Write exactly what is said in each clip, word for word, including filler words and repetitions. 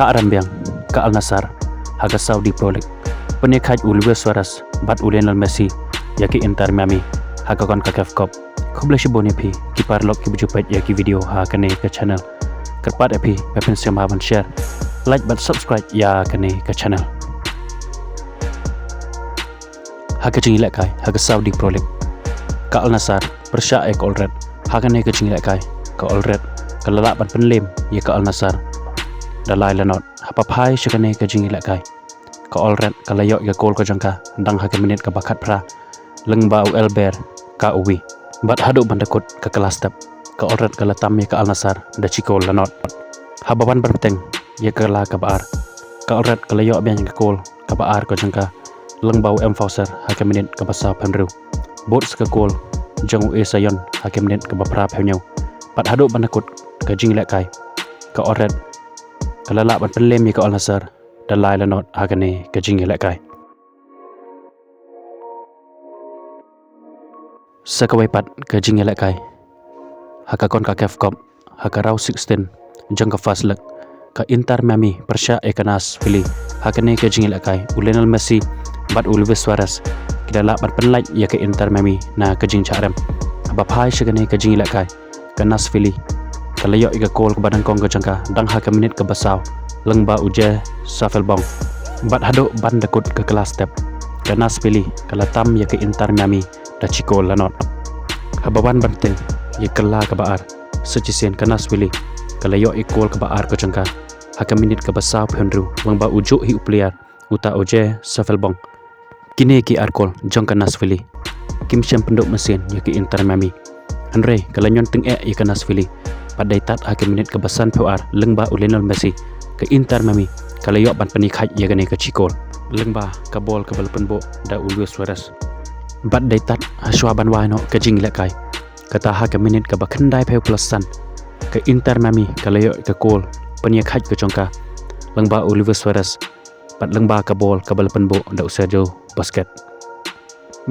Ka rem biang ka Al Nassr ha ka Saudi Pro League. Pynïakhaid u Luis Suarez bad u Lionel Messi ïa ki Inter Miami ha ka CONCACAF Cup. Khublei shibun ïa phi ki paralok kiba ju peit ïa ki video ha kane ka channel. Kyrpad ïa phi ba phin sngewbha ban share, like bad subscribe ïa kane ka channel. Ha ka jingïalehkai ha ka Saudi Pro League, ka Al Nassr pyrshah ïa ka Al Raed. Ha kane ka jingïalehkai, ka Al Raed ka la lah ban pynlem ïa ka Al Nassr da lai la not. Haba phai sha kane ka jingïalehkai, ka Al Raed ka la ïoh ïa ka kol ka jong ka dang ha ka minit kaba khatphra, lyngba u Elber Kaoui. Bad haduh ban da kut ka kylla step, ka Al Raed ka la tam ïa ka Al Nassr da shi kol la not. Haba wan ban bteng ïa ka kylla kaba ar, ka Al Raed ka la ïoh biang ïa ka kol kaba ar ka jong ka, lyngba u Mfauser ha ka minit kaba sawphew hynriew, bud sa ka kol jong u Essayone ha ka minit kaba phraphew hynñiew. Bad haduh ban da kut ka jingïalehkai, ka Al Raed ka la lah ban pynlem ïa ka Al Nassr da lai la not ha kane ka jingïalehkai. Sa kawei pat ka jingïalehkai ha ka CONCACAF Cup ha ka round sixteen jong ka first leg, ka Inter Miami pyrshah ïa ka Nashville. Ha kane ka jingïalehkai, u Lionel Messi bad u Luis Suarez ki la lah ban pynlait ïa ka Inter Miami na ka jingjah rem. Haba phai sha kane ka jingïalehkai, ka Nashville ka la ïoh ïa ka kol kaba nyngkong ka jong ka dang ha ka minit kaba saw, lyngba u Djed Sasselbaum. Bad haduh ban da kut ka kylla step, ka Nashville ka la tam ïa ka Inter Miami da shi kol la not. Haba wan ban bteng ïa ka kylla kaba ar, sa shisien ka Nashville ka la ïoh ïa ka kol kaba ar ka jong ka ha ka minit kaba sawphew hynriew, lyngba u juh hi u player, uta u Djed Sasselbaum. Kine ki ar kol jong ka Nashville kim shym pynduh mynsiem ïa ka Inter Miami. Hynrei ka la ñion tyngeh ïa ka Nashville. Bad dei tad ha ka minit kaba sanphew ar, lyngba u Lionel Messi, ka Inter Miami ka la ïoh ban pynïakhaid ïa kane ka shi kol, lyngba ka bol kaba la pynbuh da u Luis Suarez. Bad dei tad ha shuwa ban wai noh ka jingïalehkai, kata ha ka minit kaba khyndaiphew plus san, ka Inter Miami ka la ïoh ïa ka kol pynïakhaid ka jong ka, lyngba u Luis Suarez bad lyngba ka bol kaba la pynbuh da u Sergio Busquets.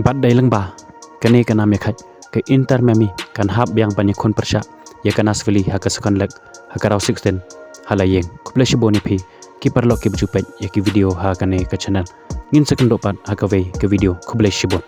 Bad dei lyngba kane ka nam ïakhaid, ka Inter Miami kan hap biang ban ïakhun pyrshah ïa ka Nashville ha ka second leg ha ka round sixteen ha la ïing. Khublei shibun ïa phi ki paralok kiba ju peit ïa ki video ha kane ka channel. Ngin sa kynduh pat ha kawei ka video. Khublei shibun.